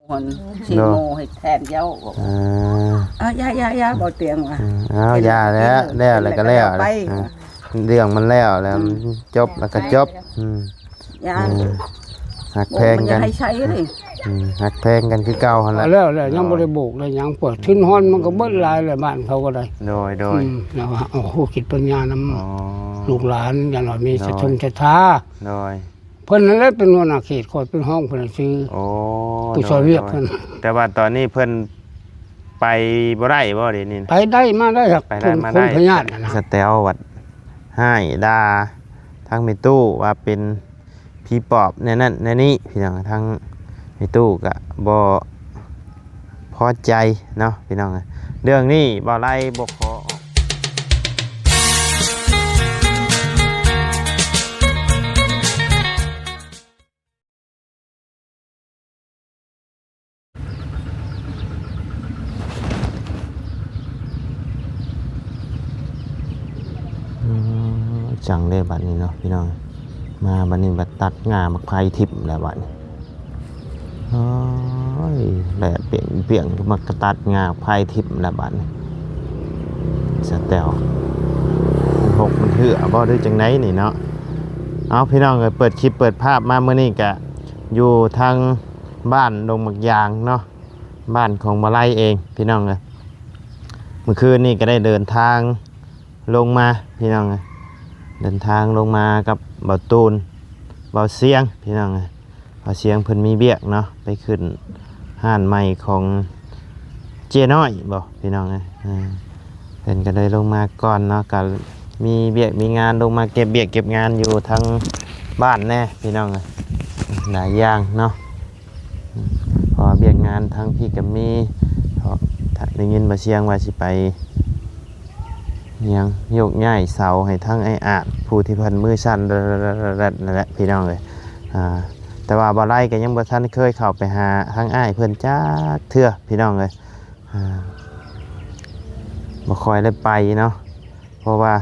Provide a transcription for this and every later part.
ຄົນຊິໂມເຮັດແທນເຈົ້າ. ເອີ ເອົາ ຢ່າໆໆ ບໍ່ຕຽງວ່າ ເອີ ເອົາ ຢ່າແລ້ວ ແລ້ວແລ້ວກໍແລ້ວ ໄປ ເອີ ເລື່ອງມັນແລ້ວແລ້ວ ອືມ ຈົບແລ້ວກໍຈົບ ອືມ ຢ່າ ເອີ ຮັກແພງກັນ ບໍ່ຢາກໃຫ້ໃຊ້ເລີຍ ອືມ ຮັກແພງກັນຄືເກົ່າຫັ້ນແຫຼະ ແລ້ວແລ້ວ ຍັງບໍ່ໄດ້ໂບກໄດ້ຫຍັງ ເປີດທຶນຮອນມັນກໍເບິດຫຼາຍແລ້ວ ບ້ານເຂົາກໍໄດ້ ໂດຍໆ ອືມ ແລ້ວວ່າ ໂອ້ ຄິດປັນຍານຳ ອໍ ລູກຫຼານ ຢ່າງໜ້ອຍມີ ໂດຍ ສະທົງສະທາ ໂດຍ ເພິ່ນນັ້ນແຫຼະເປັນຫົວໜ້າເຂດ ຂ້ອຍເປັນຮອງເພິ່ນຊື່ ໂອ້ ຜູ້ຊ່ວຍວຽກເພິ່ນ ໂດຍໆ ແຕ່ວ່າຕອນນີ້ເພິ່ນໄປບໍ່ໄດ້ບໍ່ດຽວນີ້? ໄປໄດ້ມາໄດ້ ໄປໄດ້ມາໄດ້ ຄົນພະຍາດຫັ້ນນະ ສະແຕວວັດຮ້າຍດ່າທາງແມ່ຕູ້ວ່າເປັນ ຜີປອບແນວນັ້ນແນວນີ້ພີ່ນ້ອງ ທາງແມ່ຕູ້ກະບໍ່ພໍໃຈເນາະພີ່ນ້ອງ. ເລື່ອງນີ້ບ່າວໄລບໍ່ຂໍອອກ ອືມ ຈັ່ງເດ້ບາດນີ້ເນາະພີ່ນ້ອງ ມາບາດນີ້ບັດຕັດງ່າໝາກໄຜ່ຖິ້ມແລ້ວບາດນີ້. ໂອ້ຍ ແດດປ່ຽງໆ ມາກະຕັດງ່າໄຜ່ຖິ້ມແລ້ວບາດນີ້ ສະແຕວ ມັນຫົກມັນເຖືອບໍ່ ຫຼືຈັ່ງໃດນີ້ເນາະ. ເອົາ ພີ່ນ້ອງເອີຍ ເປີດຄລິບເປີດພາບມາມື້ນີ້ກະຢູ່ທາງບ້ານດົງໝາກຢາງເນາະ ບ້ານຂອງບ່າວໄລເອງພີ່ນ້ອງເອີຍ. ມື້ຄືນນີ້ກໍໄດ້ເດີນທາງລົງມາພີ່ນ້ອງເອີຍ ເດີນທາງລົງມາກັບບ່າວຕູນ ບ່າວຊຽງພີ່ນ້ອງເອີຍ. ບ່າວຊຽງເພິ່ນມີວຽກເນາະ ໄປຂຶ້ນຮ້ານໃໝ່ຂອງເຈ້ນ້ອຍບໍພີ່ນ້ອງເອີຍ. ເອີ ເພິ່ນກໍໄດ້ລົງມາກ່ອນເນາະ ກໍມີວຽກມີງານ ລົງມາເກັບວຽກເກັບງານຢູ່ທາງບ້ານແດ່ພີ່ນ້ອງເອີຍ ຫຼາຍຢ່າງເນາະ. ເພາະວ່າວຽກງານທາງພີ້ກໍມີ ເພາະໄດ້ຍິນບ່າວຊຽງວ່າຊິໄປຫຍັງ ໂຍກຍ້າຍເສົາໃຫ້ທາງອ້າຍອາດ ຜູ້ທີ່ເພິ່ນມືສັ່ນແລ້ວນັ້ນແຫຼະພີ່ນ້ອງເອີຍ. ອ່າ ແຕ່ວ່າບ່າວໄລກໍຍັງບໍ່ທັນເຄີຍເຂົ້າໄປຫາທາງອ້າຍເພິ່ນຈັກເທື່ອພີ່ນ້ອງເອີຍ. ອ່າ ບໍ່ຄ່ອຍໄດ້ໄປເນາະ ເພາະວ່າ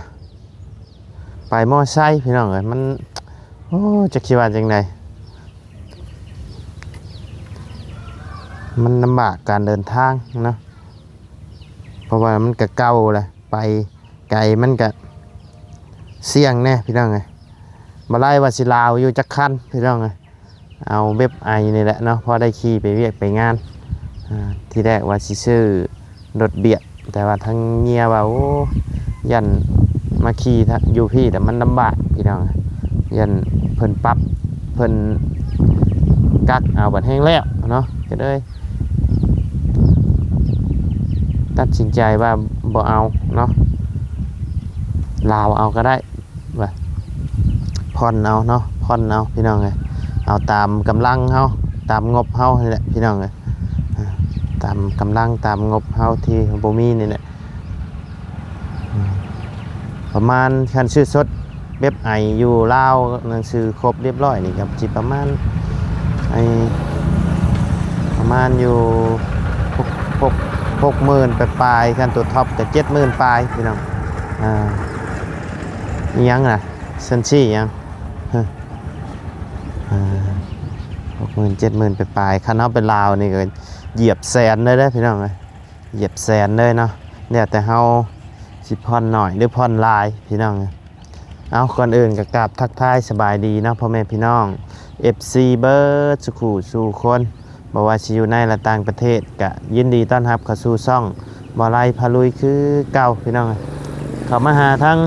ໄປມໍໄຊພີ່ນ້ອງເອີຍ ມັນ ໂອ້ ຈັກຊິວ່າຈັ່ງໃດ ມັນລຳບາກການເດີນທາງເນາະ ເພາະວ່າມັນກະເກົ່າແຫຼະ ໄປໄກມັນກະສ່ຽງແດ່ພີ່ນ້ອງເອີຍ. ບໍ່ໄດ້ວ່າຊິລາວຢູ່ຈັກຄັນພີ່ນ້ອງເອີຍ ເອົາແບບໄອນີ້ແຫຼະເນາະ ພໍໄດ້ຂີ່ໄປວຽກໄປງານ. ອ່າ ທີແລກວ່າຊິຊື້ລົດບຽກ ແຕ່ວ່າທາງເມຍວ່າ ໂອ້ ຢ້ານມາຂີ່ຢູ່ພີ້ແລ້ວມັນລຳບາກພີ່ນ້ອງ ຢ້ານເພິ່ນປັບ ເພິ່ນກັກເອົາບັດແຮ່ງແລ້ວເນາະ ກໍເລີຍຕັດສິນໃຈວ່າບໍ່ເອົາເນາະ ລາວເອົາກໍໄດ້ ວ່າຜ່ອນເອົາເນາະ ຜ່ອນເອົາພີ່ນ້ອງເອີຍ ເອົາຕາມກຳລັງເຮົາ ຕາມງົບເຮົານີ້ແຫຼະພີ່ນ້ອງເອີຍ ອ່າ ຕາມກຳລັງຕາມງົບເຮົາທີ່ບໍ່ມີນີ້ແຫຼະ. ປະມານຄັນຊື້ສົດແບບໄອຢູ່ລາວ ໜັງສືຄົບລຽບຮ້ອຍນີ້ກໍຊິປະມານ ໄອ ປະມານຢູ່ ຫົກ ຫົກ ຫົກໝື່ນປາຍໆ ຄັນຕົວທັອບກໍເຈັດໝື່ນປາຍພີ່ນ້ອງ. ອ່າ ອີ່ຫຍັງນະ ຊັ້ນຊີ້ຫຍັງ ເອີ ອ່າ ຫົກໝື່ນ ເຈັດໝື່ນປາຍໆ ຄັນເຮົາໄປລາວນີ້ກໍຢຽບແສນເລີຍເດ້ພີ່ນ້ອງເອີຍ ຢຽບແສນເລີຍເນາະ ແລ້ວແຕ່ເຮົາຊິຜ່ອນໜ້ອຍ ຫຼື ຜ່ອນຫຼາຍພີ່ນ້ອງ. ເອົາ ກ່ອນອື່ນກໍກາບທັກທາຍສະບາຍດີເນາະ ພໍ່ແມ່ພີ່ນ້ອງ ເອັຟຊີ ເບິດສູ່ຄູ່ສູ່ຄົນ ບໍ່ວ່າຊິຢູ່ໃນ ແລະ ຕ່າງປະເທດ ກະຍິນດີຕ້ອນຮັບເຂົ້າສູ່ຊ່ອງບ່າວໄລພາລຸຍຄືເກົ່າພີ່ນ້ອງ. ເຂົ້າມາຫາທາງ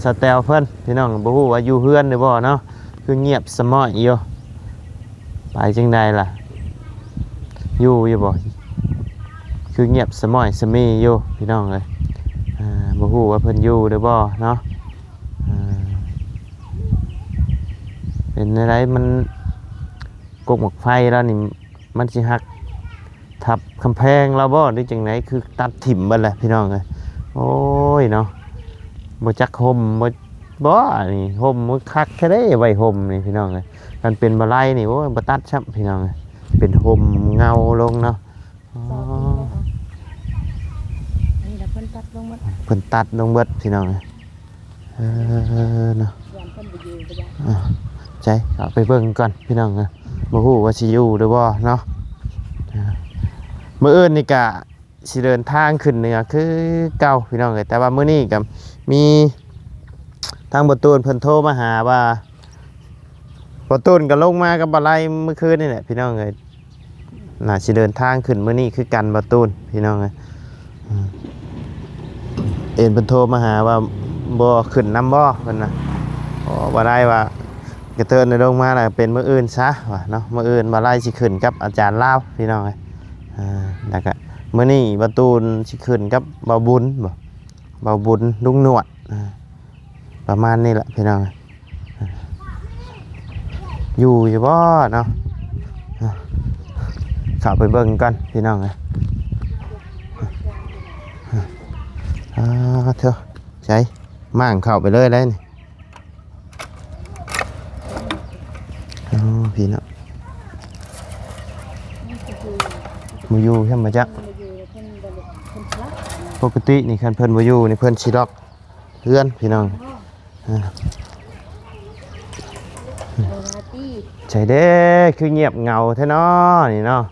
ສາວແຕວເພິ່ນພີ່ນ້ອງ ບໍ່ຮູ້ວ່າຢູ່ເຮືອນຫຼືບໍ່ເນາະ ຄືງຽບສະມ້ອຍຢູ່ ໄປຈັ່ງໃດລະ ຢູ່ຢູ່ບໍ່ ຄືງຽບສະມ້ອຍສະມີຢູ່ພີ່ນ້ອງເອີຍ. ອ່າ ບໍ່ຮູ້ວ່າເພິ່ນຢູ່ຫຼືບໍ່ເນາະ. ອ່າ ເປັນແນວໃດ ມັນ ກົກໝາກໄຟລາວນີ້ ມັນຊິຫັກທັບກຳແພງລາວບໍ່ ຫຼື ຈັ່ງໃດ ຄືຕັດຖິ້ມເບິດແຫຼະພີ່ນ້ອງເອີຍ. ໂອ້ຍເນາະ ບໍ່ຈັກຮົ່ມບໍ່ ບໍ່ ອັນນີ້ຮົ່ມມັນຄັກແທ້ເດ້ ໄວ້ຮົ່ມນີ້ພີ່ນ້ອງເອີຍ. ຄັນເປັນບ່າວໄລນີ້ ໂອ້ຍ ບໍ່ຕັດຊ້ຳພີ່ນ້ອງເອີຍ ເປັນຮົ່ມເງົາລົງເນາະ. ອໍ ອັນນີ້ລະເພິ່ນຕັດລົງໝົດ ເພິ່ນຕັດລົງເບິດພີ່ນ້ອງເອີຍ. ເອີ ເນາະ ຢ້ານເພິ່ນບໍ່ຢູ່ ບໍ່ຢາກ ອ່າ ໃຈເຂົ້າໄປເບິ່ງກ່ອນພີ່ນ້ອງເອີຍ ບໍ່ຮູ້ວ່າຊິຢູ່ຫຼືບໍ່ເນາະ. ອ່າ ມື້ອື່ນນີ້ກະຊິເດີນທາງຂຶ້ນເໜືອຄືເກົ່າພີ່ນ້ອງເອີຍ. ແຕ່ວ່າມື້ນີ້ກະມີທາງບໍ່ຕູນເພິ່ນໂທມາຫາວ່າ ບໍ່ຕູນກະລົງມາກັບບໍ່ໄລມື້ຄືນນີ້ແຫຼະພີ່ນ້ອງເອີຍ. ໜ້າຊິເດີນທາງຂຶ້ນມື້ນີ້ຄືກັນ ບໍ່ຕູນ ພີ່ນ້ອງເອີຍ. ອືມ ເອັນເພິ່ນໂທມາຫາວ່າບໍ່ຂຶ້ນນຳບໍ່ ເພິ່ນນະ. ໂອ້ ບໍ່ໄລວ່າ ກະເທີນໄດ້ລົງມາແລ້ວ ເປັນມື້ອື່ນຊະວ່າເນາະ. ມື້ອື່ນບໍ່ໄລຊິຂຶ້ນກັບອາຈານລາວ ພີ່ນ້ອງເອີຍ. ອ່າ ແລ້ວກະມື້ນີ້ບ່າວຕູນຊິຂຶ້ນກັບບ່າວບຸນບໍ ບ່າວບຸນລຸງໜວດ ອ່າ ປະມານນີ້ແຫຼະພີ່ນ້ອງ. ຢູ່ຢູ່ບໍ່ເນາະ ເຂົ້າໄປເບິ່ງກ່ອນພີ່ນ້ອງເອີຍ. ອ່າ ເທີ ໃສ ມ້າງເຂົ້າໄປເລີຍໄດ໋ນີ້. ອໍ ພີ່ເນາະ ບໍ່ຢູ່ແທ້ບໍ່ຈັກ. ປົກກະຕິນີ້ຄັນເພິ່ນບໍ່ຢູ່ນີ້ເພິ່ນຊິລັອກ ເຮືອນພີ່ນ້ອງ. ອ່າ ໃສເດ້ ຄືງຽບເຫງົາແທ້ເນາະນີ້ເນາະ.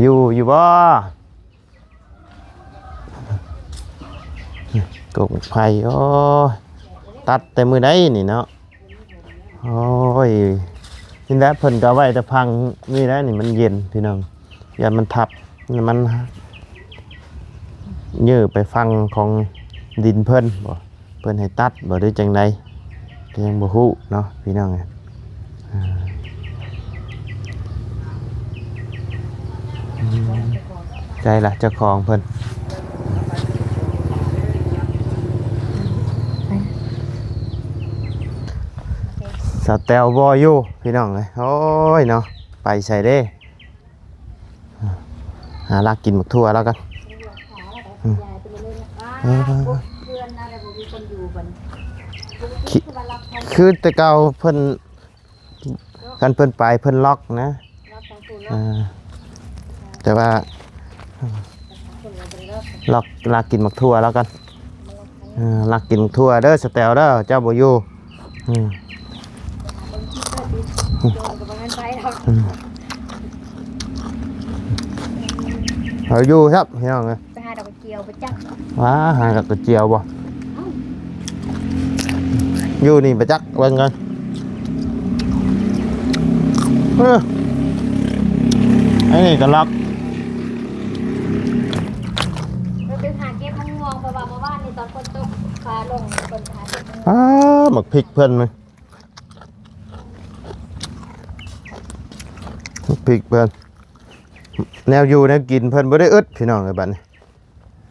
ຢູ່ ຢູ່ບໍ່ ກົກໄຜ່ ໂອ້ຍ ຕັດແຕ່ມື້ໃດນີ້ເນາະ. ໂອ້ຍ ນີ້ແຫຼະ ເພິ່ນກະໄວ້ແຕ່ຟັງນີ້ແຫຼະ ນີ້ມັນເຢັນພີ່ນ້ອງ ຢ້ານມັນທັບ ມັນເຍີ້ໄປຝັ່ງຂອງດິນເພິ່ນບໍ ເພິ່ນໃຫ້ຕັດບໍ ຫຼືຈັ່ງໃດ ກະຍັງບໍ່ຮູ້ເນາະພີ່ນ້ອງ. ອ່າ ໃສລະເຈົ້າຂອງເພິ່ນ ສາວແຕວບໍ່ຢູ່ພີ່ນ້ອງເອີຍ. ໂອ້ຍເນາະ ໄປໃສເດ້ ຫາລັກກິນໝາກຖົ່ວແລ້ວກັນ. ອືມ ເອີ ຄືແຕ່ເກົ່າເພິ່ນ ຄັນເພິ່ນໄປເພິ່ນລັອກນະ ລັອກຂອງຜູ້ເນາະ ອ່າ ແຕ່ວ່າລັອກ ລັກກິນໝາກຖົ່ວແລ້ວກັນ. ເອີ ລັກກິນຖົ່ວເດີ ສະແຕວເດີ ເຈົ້າບໍ່ຢູ່. ອືມ ໂຈນກໍບໍ່ແມ່ນໄປດອກ ອືມ ເອົາຢູ່ຄັບ ພີ່ນ້ອງເອີຍ. ໄປຫາດອກກະຈຽວໄປຈັກ ຫາດອກກະຈຽວບໍ່ ເອົ້າ ຢູ່ນີ້ໄປຈັກ ເບິ່ງກ່ອນ. ເອີ ອັນນີ້ກະລັອກ ໄປຫາເກັບມະມ່ວງ ເພາະວ່າເມື່ອວານນີ້ຕອນຝົນຕົກຟ້າລົງ ເພິ່ນໄປຫາເກັບມະມ່ວງ. ອ້າ ໝາກພິກເພິ່ນ ໝາກພິກເພິ່ນ ແນວຢູ່ແນວກິນເພິ່ນບໍ່ໄດ້ອຶດ ພີ່ນ້ອງເອີຍ. ບັດນີ້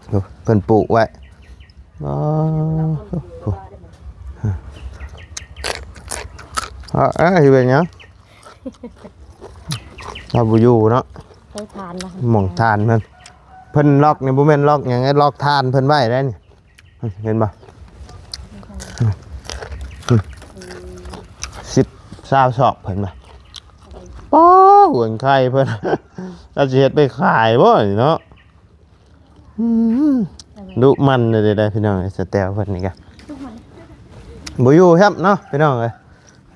ໂອ້ ເພິ່ນປູກໄວ້. ອໍ ໂອ້ ເອີ ເອີ ຊິເປັນຫຍັງ ລາວບໍ່ຢູ່ເນາະ. ເອົາຖ່ານລະ ໝ່ອງຖ່ານເພິ່ນ ເພິ່ນລັອກນີ້ບໍ່ແມ່ນລັອກຫຍັງ ລັອກຖ່ານເພິ່ນໄວ້ໄດ໋ນີ້. ເຫັນບໍ່ ສິບ ຊາວສອກເພິ່ນວ່າ. ປ້າ ຫວນໄຂ່ເພິ່ນ ລາວຊິເຮັດໄປຂາຍບໍ່ນີ້ເນາະ. ອືມ ດຸໝັ່ນເດ້ໆ ພີ່ນ້ອງເອີຍ. ສະແຕວເພິ່ນນີ້ກະບໍ່ຢູ່ແຮບເນາະ ພີ່ນ້ອງເອີຍ.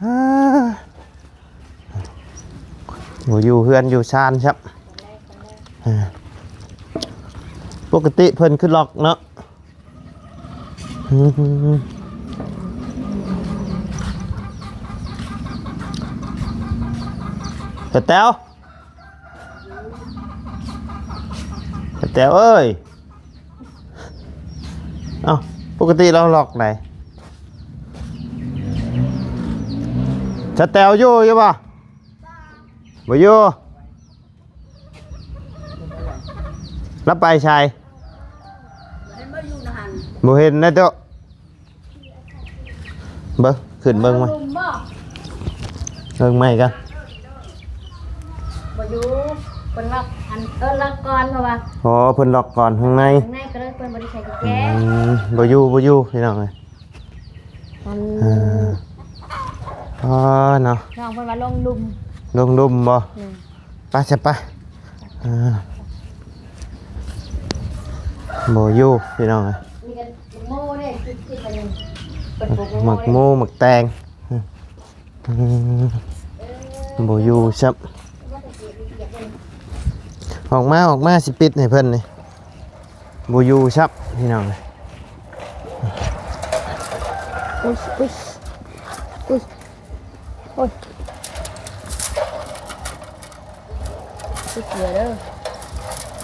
ອ່າ ບໍ່ຢູ່ເຮືອນຢູ່ຊານຊ້ຳ. ປົກກະຕິເພິ່ນຄືລັອກເນາະ. ອືມ ສະແຕວ ສະແຕວເອີຍ. ເອົ້າ ປົກກະຕິລາວລັອກໃດ? ສະແຕວຢູ່ ຢູ່ບໍ່? ບໍ່ຢູ່. ລາວໄປໃສ? ບໍ່ເຫັນນະໂຕະ. ເບິ່ງ ຂຶ້ນເບິ່ງໃໝ່ ເບິ່ງໃໝ່ກ່ອນ. ບໍ່ຢູ່ ເພິ່ນລັອກ ອັນ ເອີ ລັອກກ່ອນ ເພາະວ່າ ອໍ ເພິ່ນລັອກກ່ອນຂ້າງໃນ ຂ້າງໃນກໍເລີຍເພິ່ນບໍ່ໄດ້ໃສ່ກຸນແຈ. ອືມ ບໍ່ຢູ່ ບໍ່ຢູ່ ພີ່ນ້ອງເອີຍ. ອັນ ເອີ ອໍ ເນາະ ນ້ອງເພິ່ນວ່າລົງລຸ່ມ ລົງລຸ່ມບໍ່? ອືມ ໄປຊະໄປ. ອ່າ ບໍ່ຢູ່ ພີ່ນ້ອງເອີຍ. ມີແຕ່ໝາກໂມເດ້ ເປັນປູກໝາກໂມ ໝາກແຕງ. ອືມ ບໍ່ຢູ່ຊ້ຳ. ອອກມາ ອອກມາ ຊິປິດໃຫ້ເພິ່ນນີ້ ບໍ່ຢູ່ຊັບພີ່ນ້ອງ. ອຸ້ຍ ອຸ້ຍ ອຸ້ຍ ໂອ້ຍ ຊິເສຍເດີ.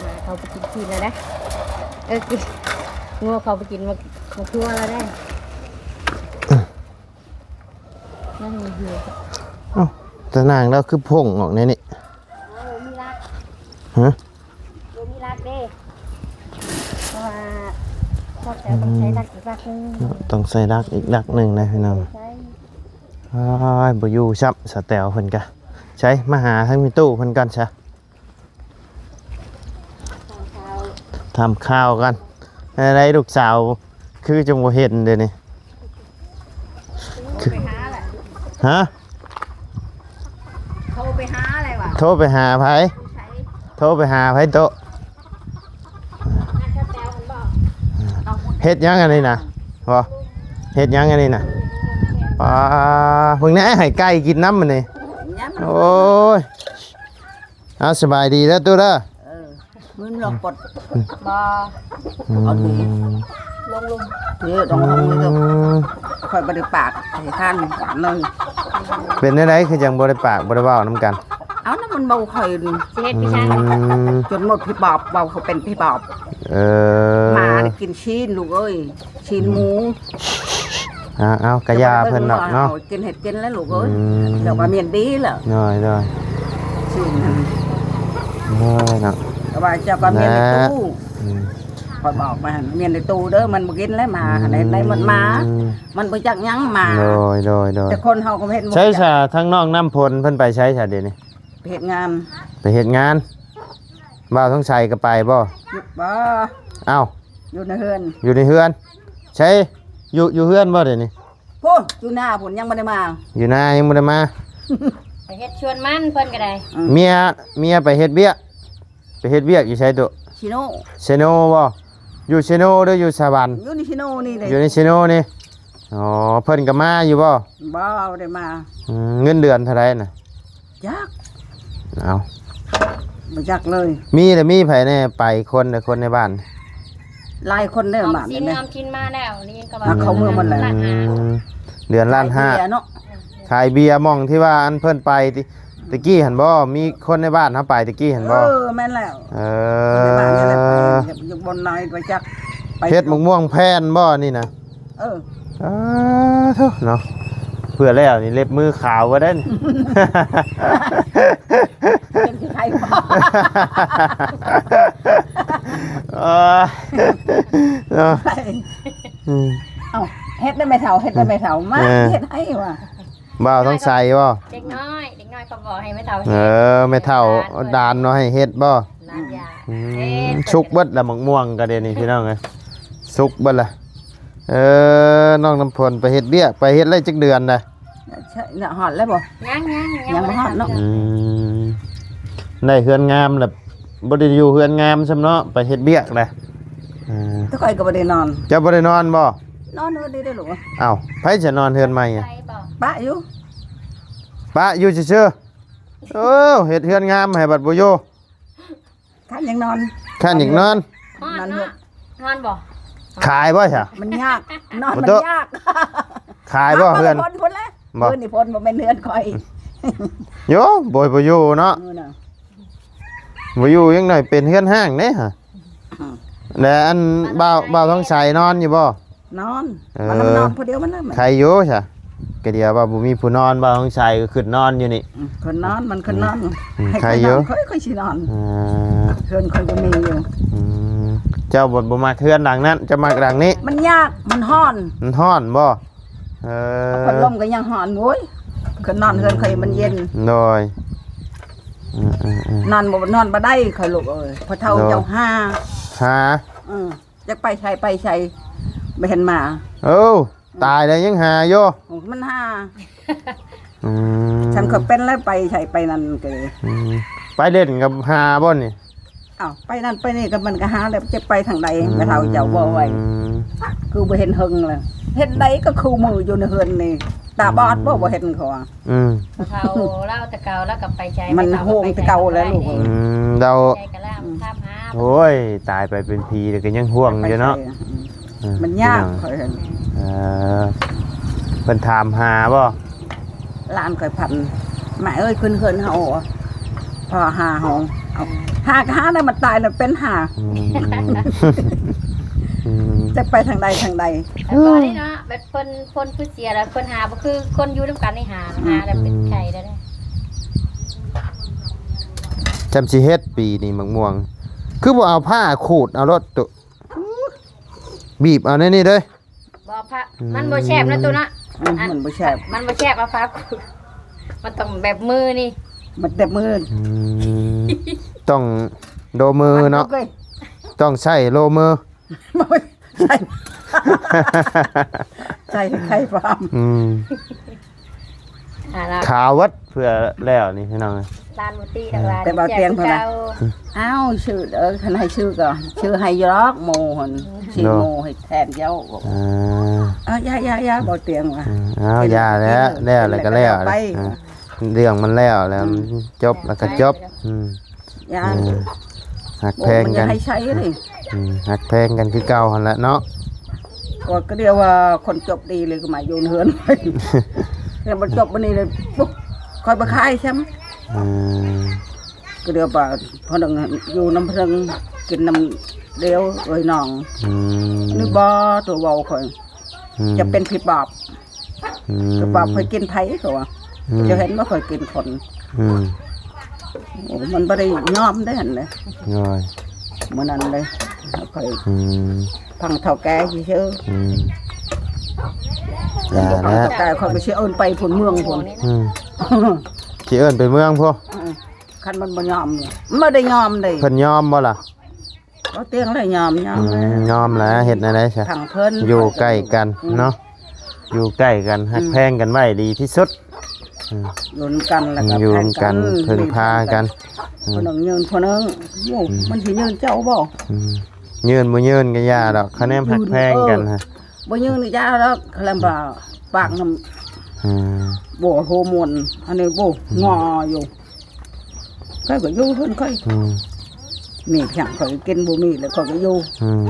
ໝາເຂົາໄປກິນຂີ້ນແລ້ວເດ້. ເອີ ກິນ ງົວເຂົາໄປກິນໝາກ ໝາກຖົ່ວແລ້ວເດ້. ເອົ້າ ຕານາງລາວຄືພົ້ງອອກແນວນີ້? ເອີ ມີລັກ. ຮະ? ບໍ່ມີລັກເດ້ ເພາະວ່າພວກເຈົ້າຕ້ອງໃຊ້ ອືມ ລັກອີກລັກໜຶ່ງ. ເນາະ ຕ້ອງໃຊ້ລັກອີກລັກໜຶ່ງນະພີ່ນ້ອງ. ໃຊ້ ອ້າຍ ບໍ່ຢູ່ຊ້ຳ ສາວແຕວເພິ່ນກະ. ໃສ ມາຫາທາງແມ່ຕູ້ເພິ່ນກ່ອນຊະ. ຖາມຂ່າວ ຖາມຂ່າວກັນ ແນວໃດລູກສາວຄືຈັ່ງບໍ່ເຫັນເດນີ້? ໂທໄປຫາແຫຼະ. ຮະ? ໂທໄປຫາແຫຼະຫວາ? ໂທໄປຫາໃຜ? ໃສ? ໂທໄປຫາໃຜໂຕະ? ເຮັດຫຍັງອັນນີ້ນະ? ບໍ່ ເຮັດຫຍັງອັນນີ້ນະ? ປ້າ ເບິ່ງແດ່ ໃຫ້ໄກ່ກິນນຳອັນນີ້. ໂອ້ຍ ເອົາ ສະບາຍດີເດີຕູ້ເດີ. ເອີ ມື້ລອງປົດ ບໍ່ ອືມ ເອົາດີ ລົງ ລົງ ເອີ ຕ້ອງລົງເດີ. ອືມ ຂ້ອຍບໍ່ໄດ້ປາກໃຫ້ທ່ານເລີຍ. ເປັນແນວໃດຄືຈັ່ງບໍ່ໄດ້ປາກ ບໍ່ໄດ້ເວົ້ານຳກັນ? ເອົານະ ມັນເວົ້າຂ້ອຍນີ້ ຊິເຮັດຄືຫຍັງ? ອືມ ຈົນໝົດຜີປອບ ເວົ້າເຂົາເປັນຜີປອບ. ເອີ ໝາກິນຊີ້ນລູກເອີຍ. ຊີ້ນໝູ. ອືມ ເອົາໆ ກະຢ່າເພິ່ນດອກເນາະ. ເອົາ ກິນໃຫ້ກິນແລ້ວລູກເອີຍ. ອືມ ເຈົ້າກໍມ້ຽນດີແລ້ວ. ໂດຍໆ ຊີ້ນຫັ້ນ. ໂດຍເນາະ ແຕ່ວ່າເຈົ້າກໍມ້ຽນໃນຕູ້. ອືມ ຂ້ອຍບອກມາຫັ້ນ ມ້ຽນໃນຕູ້ເດີ ມັນບໍ່ກິນແລ້ວໝາ. ອືມ ໃຫ້ໄດ້ໝົດໝາ. ມັນບໍ່ຈັກຫຍັງໝາ. ໂດຍໆໆ ແຕ່ຄົນເຮົາກໍເຮັດບໍ່ ໃສຊະ ທັງນ້ອງນ້ຳຝົນເພິ່ນໄປໃສຊະດຽວນີ້? ໄປເຮັດງານ. ໄປເຮັດງານ? ບ່າວທອງໄຊກໍໄປບໍ່? ບໍ່. ເອົ້າ ຢູ່ໃນເຮືອນ. ຢູ່ໃນເຮືອນ. ໃສ ຢູ່ ຢູ່ເຮືອນບໍ່ດຽວນີ້? ພຸ້ນ ຢູ່ນາພຸ້ນ ຍັງບໍ່ໄດ້ມາ. ຢູ່ນາຍັງບໍ່ໄດ້ມາ. ໄປເຮັດສວນມັນເພິ່ນກໍໄດ້. ອືມ ເມຍ ເມຍໄປເຮັດວຽກ. ໄປເຮັດວຽກຢູ່ໃສໂຕະ? ເຊໂນ. ເຊໂນບໍ່? ຢູ່ເຊໂນຫຼືຢູ່ສະຫວັນ? ຢູ່ໃນເຊໂນນີ້ເດ້. ຢູ່ໃນເຊໂນນີ້. ອໍ ເພິ່ນກໍມາຢູ່ບໍ່? ບໍ່ໄດ້ມາ. ອືມ ເງິນເດືອນເທົ່າໃດນະ? ຈັກ. ເອົ້າ ບໍ່ຈັກເລີຍ. ມີແລ້ວ ມີໃຜແດ່ໄປຄົນ ແຕ່ຄົນໃນບ້ານ? ຫຼາຍຄົນເດ້ ອອມສິນ ບ້ານນີ້ນະ ອອມສິນມາແລ້ວ ນີ້ກໍວ່າ ມາເຂົ້າເມືອງໝົດແລ້ວ. ອືມ ເດືອນລ້ານຫ້າ ຂາຍເບຍເນາະ. ຂາຍເບຍ ໝ່ອງທີ່ວ່າອັນເພິ່ນໄປ ຕະ ຕະກີ້ຫັ້ນບໍ່? ມີຄົນໃນບ້ານເຮົາໄປຕະກີ້ຫັ້ນບໍ່? ເອີ ແມ່ນແລ້ວ. ເອີ ຄົນໃນບ້ານນີ້ແຫຼະ ໄປຢູ່ບ່ອນໃດໄປຈັກ ໄປ ເຮັດໝາກມ່ວງແຜ່ນບໍ່ນີ້ນະ? ເອີ ສາທຸເນາະ. ເພື່ອແລ້ວນີ້ເລັບມືຂາວບໍ່ໄດ້ນີ້. ເປັນຄືໃຜບໍ່? ເອີ ເນາະ. ອືມ ເອົ້າ ເຮັດໄດ້ແມ່ເຖົ້າ ເຮັດໄດ້ແມ່ເຖົ້າ ມາ ເອີ ເຮັດໃຫ້ວ່າ ບ່າວທອງໄຊບໍ່? ເດັກນ້ອຍ ເດັກນ້ອຍເຂົາບອກໃຫ້ແມ່ເຖົ້າເຮັດ. ເອີ ແມ່ເຖົ້າ ຫຼານເພິ່ນ ດານເນາະ ໃຫ້ເຮັດບໍ່? ຫຼານຢາກ ອືມ ເຮັດ ສຸກເບິດລະໝາກມ່ວງກະດຽວນີ້ພີ່ນ້ອງເອີຍ ສຸກເບິດລະ. ເອີ ນ້ອງນ້ຳຝົນໄປເຮັດວຽກ ໄປເຮັດໄດ້ຈັກເດືອນລະ? ຮອດແລ້ວບໍ່? ຍັງ ຍັງ ຍັງ ຍັງບໍ່ຮອດເນາະ. ອືມ ໄດ້ເຮືອນງາມລະ ບໍ່ໄດ້ຢູ່ເຮືອນງາມຊ້ຳເນາະ ໄປເຮັດວຽກລະ. ເອີ ແຕ່ຂ້ອຍກໍບໍ່ໄດ້ນອນ. ເຈົ້າບໍ່ໄດ້ນອນບໍ່? ນອນເຮືອນນີ້ເດ້ລູກ. ອ້າວ ໃຜຈະນອນເຮືອນໃໝ່ອະ? ປະຢູ່ ປະຢູ່ຊື່ໆ. ໂອ້ ເຮັດເຮືອນງາມໃຫ້ບັດບໍ່ຢູ່. ຄັນຢາກນອນ ຄັນຢາກນອນ. ຮ້ອນເນາະ ຮ້ອນບໍ່? ຂາຍບໍ່ຊະ? ມັນຍາກ ນອນມັນຍາກ. ຂາຍບໍ່ເຮືອນ? ບໍ່ ເຮືອນນີ້ພົ້ນ ບໍ່ແມ່ນເຮືອນຂ້ອຍ. ໂຢ ບໍ່ ບໍ່ຢູ່ເນາະ. ເອີນະ ບໍ່ຢູ່ ຍັງໜ້ອຍເປັນເຮືອນຮ້າງເດ້ຫະ. ແລະອັນບ່າວ ບ່າວທອງໄຊນອນຢູ່ບໍ່? ນອນ. ເອີ ມັນນອນຜູ້ດຽວມັນນະ. ໄຄຢູ່ຊະ ກະດຽວວ່າບໍ່ມີຜູ້ນອນ ບ່າວທອງໄຊກໍຂຶ້ນນອນຢູ່ນີ້. ອືມ ຂຶ້ນນອນ ມັນຂຶ້ນນອນ. ອືມ ໃຫ້ຂ້ອຍນອນ ຂ້ອຍ ຂ້ອຍຊິນອນ. ເອີ ເຮືອນຂ້ອຍກໍມີຢູ່. ອືມ ເຈົ້າບໍ່ ບໍ່ມັກເຮືອນຫຼັງນັ້ນ ເຈົ້າມັກຫຼັງນີ້. ມັນຍາກ ມັນຮ້ອນ. ມັນຮ້ອນບໍ່? ເອີ ພັດລົມກໍຍັງຮ້ອນ. ໂອ້ຍ ຂຶ້ນນອນເຮືອນຂ້ອຍມັນເຢັນ. ໂດຍ ອືມໆໆ ນອນບໍ່ ນອນບໍ່ໄດ້ຂ້ອຍລູກເອີຍ ພໍ່ເຖົ້າເຈົ້າຫາ ຫາ ເອີ ຈັກໄປໃສໄປໃສ ບໍ່ເຫັນມາ. ເອີ ຕາຍແລ້ວຍັງຫາຢູ່. ໂອ້ ມັນຫາ. ອືມ ຊັ້ນກໍເປັນແລ້ວ ໄປໃສໄປນັ້ນກໍ. ອືມ ໄປເລ່ນກໍຫາບໍ່ນີ້? ອ້າວ ໄປນັ້ນໄປນີ້ກໍມັນກໍຫາແລ້ວ ຈະໄປທາງໃດ. ອືມ ແມ່ເຖົ້າເຈົ້າບອກໄວ້ ຄືບໍ່ເຫັນເຫິງແລ້ວ ເຮັດໃດກໍຄູ່ມືຢູ່ໃນເຮືອນນີ້. ຕາບອດບໍ່ ບໍ່ເຫັນເຂົາວ່າ. ອືມ ເຖົ້າລາວແຕ່ເກົ່າ ລາວກໍໄປໃສ ມັນ ໄປເຕົາ ໂຮມແຕ່ເກົ່າແລ້ວລູກເອີຍ. ອືມ ລາວ ໃສກໍລາວ ອືມ ຖາມຫາ. ໂອ້ຍ ຕາຍໄປເປັນຜີແລ້ວກໍຍັງຫ່ວງຢູ່ເນາະ. ໄປໃສ ອືມ ມັນຍາກ ພີ່ນ້ອງ ຂ້ອຍເຫັນ. ເອີ ເພິ່ນຖາມຫາບໍ່? ຫຼານຂ້ອຍພັນ ແມ່ເອີຍ ຂຶ້ນເຮືອນເຮົາ ພໍຫາເຮົາ ເອົາ ຫາກໍຫາໄດ້ ມັນຕາຍແລ້ວເປັນຫາ. ອືມ ອືມ ຈະໄປທາງໃດທາງໃດ. ແລ້ວກໍນີ້ເນາະ ແບບເພິ່ນ ເພິ່ນຄືເສຍແລ້ວ ເພິ່ນຫາບໍ່ຄືຄົນຢູ່ນຳກັນນີ້ຫາ ຫາແລ້ວເປັນໄຂ້ແລ້ວເດ້. ຈຳຊິເຮັດປີນີ້ໝາກມ່ວງ ຄືບໍ່ເອົາພ້າຂູດເອົາໂລດຕຸ ບີບເອົາໃນນີ້ເດີ້. ບໍ່ ພະ ອືມ ມັນບໍ່ແຊບນະຕຸເນາະ. ອືມ ອັນ ມັນບໍ່ແຊບ ມັນບໍ່ແຊບ ເອົາພະ ມັນຕ້ອງແບບມືນີ້ ມັນແບບມື. ອືມ ຕ້ອງໂລມືເນາະ ມັນບໍ່ເຄີຍ ຕ້ອງໃຊ້ໂລມື ໃຊ້ ໃຊ້ໄຂ່ພາມ. ອືມ ອ່າ ລະ ຂາວເບິດເພື່ອແລ້ວນີ້ພີ່ນ້ອງເອີຍ. ຫຼານບໍ່ຕິດອກຫຼານ ແຕ່ບໍ່ຕຽງເພິ່ນວ່າ ເຈົ້າ ອ້າວ ຊື້ເດີ ຄັນໃຫ້ຊື້ກໍຊື້ໃຫ້ຢູ່ດອກ ໝູ່ຫັ້ນ ອືມ ຊື້ ເນາະ ໝູ່ໃຫ້ແທນເຈົ້າ. ອ່າ ເອົາ ຢ່າ ຢ່າ ຢ່າ ບໍ່ຕຽງວ່າ. ອືມ ເອົາ ຢ່າແລ້ວ ແລ້ວແລ້ວກໍແລ້ວ ໄປ ອ່າ ເລື່ອງມັນແລ້ວແລ້ວ ອືມ ຈົບແລ້ວກໍຈົບ. ອືມ ຢ່າ ເອີ ຮັກແພງກັນ ໂອ້ ມັນຢ່າໃຫ້ໃຊ້ເລີຍ. ອືມ ຮັກແພງກັນຄືເກົ່າຫັ້ນແຫຼະເນາະ. ກໍ ກໍດຽວວ່າຄົນຈົບດີເລີຍກໍມາຢູ່ເຮືອນ ແລ້ວບໍ່ຈົບມື້ນີ້ເລີຍ ປຸ ຂ້ອຍບໍ່ຂາຍຊ້ຳ. ອືມ ກໍດຽວວ່າ ພໍໜຶ່ງຢູ່ນຳເພິ່ນ ກິນນຳດຽວເອີຍນ້ອງ. ອືມ ນີ້ບໍ່ ຕົວເວົ້າຂ້ອຍ ອືມ ຈະເປັນຜີປອບ. ອືມ ຄືວ່າຂ້ອຍກິນໃຜ ເຂົາວ່າ ອືມ ເຈົ້າເຫັນບໍ່ ຂ້ອຍກິນຄົນ. ອືມ ໂອ້ ມັນບໍ່ໄດ້ຍອມເດ້ຫັ້ນເດ້. ໂອ້ຍ ມື້ນັ້ນເດ້ ຂ້ອຍ ອືມ ຟັງເຖົ້າແກ່ຊື່ໆ. ອືມ ຢ່າແລ້ວ ແຕ່ຂ້ອຍກໍຊິເອີ້ນໄປພຸ້ນ ເມືອງພຸ້ນ. ອືມ ຊິເອີ້ນໄປເມືອງພຸ້ນ. ອືມ ຄັນມັນບໍ່ຍອມ ມັນບໍ່ໄດ້ຍອມເດ້. ເພິ່ນຍອມບໍ່ລະ? ບໍ່ຕຽງແລ້ວຍອມ ຍອມ ອືມ ແລ້ວ ຍອມແລ້ວ ເຮັດແນວໃດຊະ ທາງເພິ່ນ ຢູ່ໃກ້ກັນ ອືມ ເນາະ ຢູ່ໃກ້ກັນ ອືມ ຮັກແພງກັນໄວ້ດີທີ່ສຸດ. ອືມ ຢູ່ນຳກັນແລ້ວກໍ ອືມ ຢູ່ນຳກັນ ແພງກັນ ເພິ່ງພາກັນ. ອືມ ຜູ້ໜຶ່ງຍື່ນຜູ້ໜຶ່ງ ໂອ້ ອືມ ມັນຊິຍື່ນເຈົ້າບໍ່? ອືມ ຍື່ນບໍ່ຍື່ນກໍຢ່າດອກ ຄະແນນຮັກແພງກັນ ເອີ ຫັ້ນ ບໍ່ຍື່ນກໍຢ່າດອກ ຄະແນນວ່າປາກນຳ ອືມ ບໍ່ໂຮມວນ ອັນນີ້ບໍ່ ອືມ ງໍຢູ່. ຂ້ອຍກໍຢູ່ເຮືອນຂ້ອຍ ອືມ ມີຫຍັງຂ້ອຍກໍກິນ ບໍ່ມີແລ້ວຂ້ອຍກໍຢູ່ ອືມ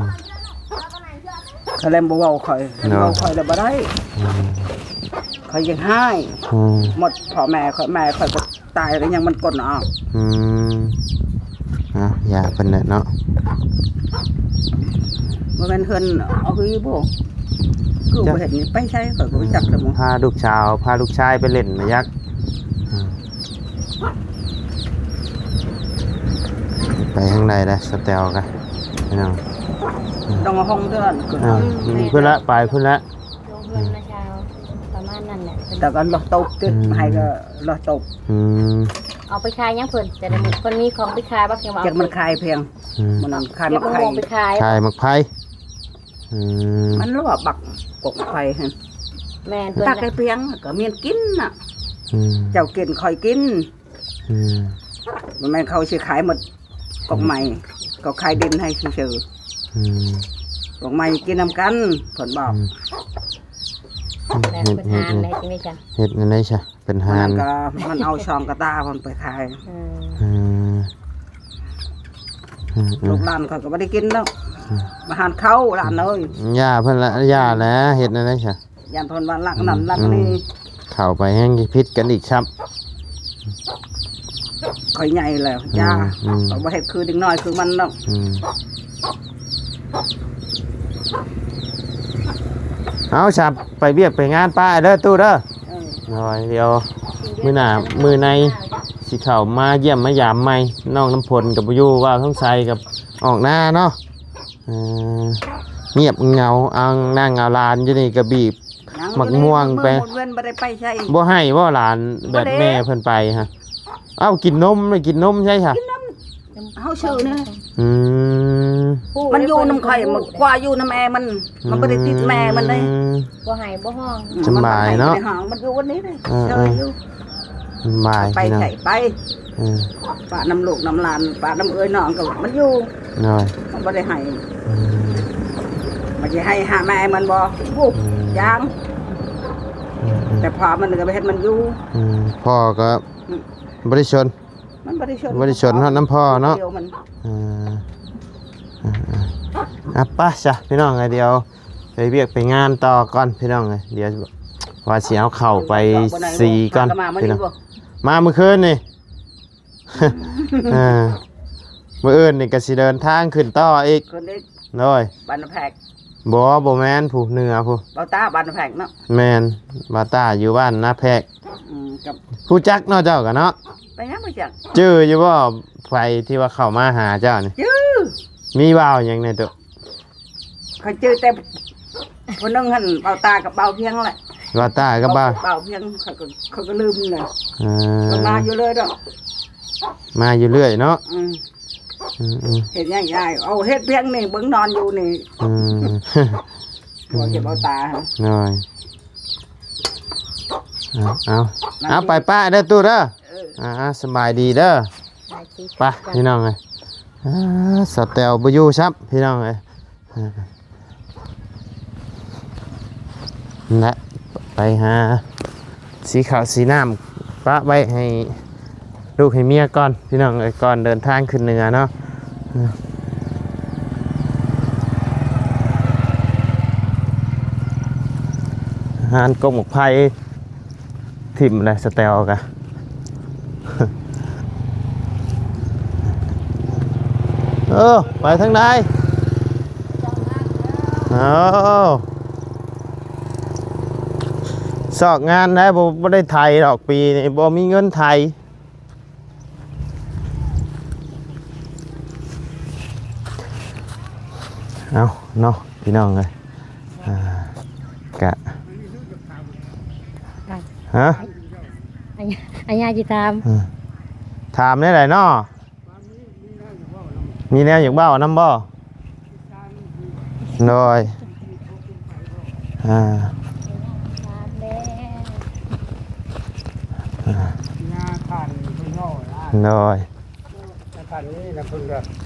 ເຂົາແລມບໍ່ເວົ້າຂ້ອຍ ເນາະ ເວົ້າຂ້ອຍແລ້ວບໍ່ໄດ້ ອືມ ຂ້ອຍຍັງຮ້າຍ ອືມ ໝົດພໍ່ແມ່ຂ້ອຍ ແມ່ຂ້ອຍກໍຕາຍແລ້ວ ຍັງມັນກົ້ນອອກ ອືມ ເອົາ ຢ່າເພິ່ນແຫຼະເນາະ ບໍ່ແມ່ນເຮືອນເອົາຄືບໍ່ ຄື ຈັກ ບໍ່ເຫັນໄປໃສ ຂ້ອຍກໍບໍ່ຈັກແລ້ວ ອືມ ພາລູກສາວ ພາລູກຊາຍໄປຫຼິ້ນນະ ຢາກ ອືມ ໄປທາງໃດລະ ສະແຕວກະ ພີ່ນ້ອງ ຕ້ອງເອົາຫ້ອງເດີນຂຶ້ນ ອ່າ ອືມ ພຸ້ນລະ ໄປພຸ້ນລະ ລົງເຮືອນນະຊາວ ປະມານນັ້ນແຫຼະ ແຕ່ກໍລອດຕົບຕິ ອືມ ໃຫ້ກໍລອດຕົບ ອືມ ເອົາໄປຂາຍຫຍັງເພິ່ນ ແຕ່ລະມື້ ອືມ ເພິ່ນມີຂອງໄປຂາຍບໍ່ ຍັງວ່າ ຈັກມັນຂາຍພຽງ ອືມ ມັນຂາຍໝາກໄຜ່ ຂາຍໝາກໄຜ່ ອືມ ມັນລວກບັກກົກໄຟຫັ້ນ ແມ່ນ ເພິ່ນ ຕັກໃຫ້ພຽງກໍມີກິນນະ ອືມ ເຈົ້າກິນຂ້ອຍກິນ ອືມ ບໍ່ແມ່ນເຂົາຊິຂາຍໝົດ ອືມ ກົກໄມ້ ເຂົາຂາຍດິນໃຫ້ຊື່ໆ ອືມ ກົກໄມ້ກິນນຳກັນ ເພິ່ນບອກ ອືມ ແລ້ວເພິ່ນຫາແລ້ວຈັ່ງໃດຊັ້ນ ເຮັດແນວໃດຊະ ເປັນຫານ ມັນກໍ ມັນເອົາຊ່ອງກະຕ່າເພິ່ນໄປຂາຍ ອືມ ອືມ ອືມ ອືມ ລູກຫຼານຂ້ອຍກໍບໍ່ໄດ້ກິນດອກ ອືມ ມາຫານເຂົ້າຫຼານເອີຍ ຢ່າເພິ່ນລະ ຢ່າແຫຼະ ເຮັດແນວໃດຊະ ຢ້ານເພິ່ນວ່າລັກນັ້ນ ອືມ ລັກນີ້ ອືມ ເຂົ້າໄປແຮ່ງຜິດກັນອີກຊ້ຳ ຂ້ອຍໃຫຍ່ແລ້ວ ອືມ ຢ່າ ອືມ ຂ້ອຍບໍ່ເຮັດຄືເດັກນ້ອຍຄືມັນດອກ ອືມ ເອົາ ສັບ ໄປວຽກໄປງານປ້າເດີຕູ້ເດີ ເອີ ໂດຍ ດຽວມື້ໜ້າມື້ໃນຊິເຂົ້າມາຢ້ຽມມາຢາມໃໝ່ ນ້ອງນ້ຳຝົນກໍບໍ່ຢູ່ ບ່າວທອງໄຊກໍອອກນາເນາະ ເອີ ງຽບເຫງົາ ເອົາ ນັ່ງເອົາຫຼານຢູ່ນີ້ກໍບີບ ໝາກມ່ວງໄປ ບໍ່ໄດ້ໄປໃສ ບໍ່ໃຫ້ບໍ່ຫຼານ ແບບແມ່ເພິ່ນໄປຮະ ເອົ້າ ກິນນົມ ໄປກິນນົມໃສຊະ ກິນນົມ ເຮົາຊື້ນີ້ ອືມ ມັນຢູ່ນຳຂ້ອຍ ມັນກວ່າຢູ່ນຳແມ່ມັນ ມັນບໍ່ໄດ້ຕິດແມ່ມັນເດ້ ອືມ ບໍ່ໃຫ້ບໍ່ຮ້ອງ ອືມ ສະບາຍເນາະ ມັນບໍ່ໄດ້ຮ້ອງ ມັນຢູ່ວັນນີ້ເດ້ ເອີ ເອີ ສະບາຍ ໄປໃສໄປ ເອີ ປະນຳລູກນຳຫຼານ ປະນຳເອື້ອຍນ້ອງກໍມັນຢູ່ ໂດຍ ມັນບໍ່ໄດ້ໃຫ້ ອືມ ມັນຊິໃຫ້ຫາແມ່ມັນບໍ່ ໂອ້ ອືມ ຢ່າງ ອືມໆ ແຕ່ພໍ່ມັນກໍບໍ່ເຫັນມັນຢູ່ ອືມ ພໍ່ກໍ ອືມ ບໍ່ໄດ້ສົນ ມັນບໍ່ໄດ້ສົນ ບໍ່ໄດ້ສົນຮອດນຳພໍ່ເນາະ ດຽວມັນ ເອີ ອ່າ ໄປຊະພີ່ນ້ອງເອີຍ ດຽວໄປວຽກໄປງານຕໍ່ກ່ອນພີ່ນ້ອງເອີຍ ດຽວວ່າຊິເອົາເຂົ້າໄປສີກ່ອນ ມາມື້ຄືນນີ້ ເອີ ມື້ອື່ນນີ້ກໍຊິເດີນທາງຂຶ້ນຕໍ່ອີກ ຂຶ້ນອີກ ໂດຍ ບ້ານນາແພກ ບໍ່ ບໍ່ແມ່ນ ຜູ້ເໜືອຜູ້ ເບົາຕາ ບ້ານນາແພກເນາະ ແມ່ນ ເບົາຕາຢູ່ບ້ານນາແພກ ອືມ ກັບ ຮູ້ຈັກເນາະເຈົ້າກໍເນາະ ໄປຫຍັງບໍ່ຈັກ ຈື່ຢູ່ບໍ່ ໃຜທີ່ວ່າເຂົ້າມາຫາເຈົ້ານີ້ ຈື່ ມີບ່າວຫຍັງແດ່ຕຸ ຂ້ອຍຈື່ແຕ່ຜູ້ໜຶ່ງຫັ້ນ ເບົາຕາກັບເບົາພຽງແຫຼະ ເບົາຕາກັບເບົາ ເບົາພຽງ ຂ້ອຍກໍ ຂ້ອຍກໍລືມແລ້ວ ເອີ ມັນມາຢູ່ເລື້ອຍດອກ ມາຢູ່ເລື້ອຍເນາະ ອືມ ອືມໆ ເຮັດຫຍັງຍາຍ ເອົາເຮັດພຽງນີ້ ເບິ່ງນອນຢູ່ນີ້ ອືມ ບໍ່ເຈັບເບົາຕາ ໂດຍ ເອົາ ເອົາ ເອົາ ໄປປ້າເດີຕູ້ເດີ ເອີ ອ່າ ສະບາຍດີເດີ ໄປພີ່ນ້ອງເອີຍ ອ່າ ສາວແຕວບໍ່ຢູ່ຊ້ຳພີ່ນ້ອງເອີຍ ນັ້ນແຫຼະ ໄປຫາສີເຂົ້າສີນ້ຳ ປະໄວ້ໃຫ້ລູກໃຫ້ເມຍກ່ອນພີ່ນ້ອງເອີຍ ກ່ອນເດີນທາງຂຶ້ນເໜືອເນາະ ຫານກົກໝາກໄຜ່ ຖິ້ມແລ້ວສະແຕວກະ ເອີ ໄປທາງໃດ ເອົາ ຊອກງານໄດ້ ບໍ່ ບໍ່ໄດ້ໄຖດອກ ປີນີ້ບໍ່ມີເງິນໄຖ ເອົາເນາະ ພີ່ນ້ອງເອີຍ ອ່າ ກະ ຮະ ອັນຍາ ອັນຍາຊິຖາມ ເອີ ຖາມແນວໃດເນາະ ມີແນວຢາກເວົ້ານຳບໍ່ ໂດຍ ອ່າ ຍາທ່ານເພິ່ນເວົ້ານະ ໂດຍ ທ່ານນີ້ນະເພິ່ນກໍ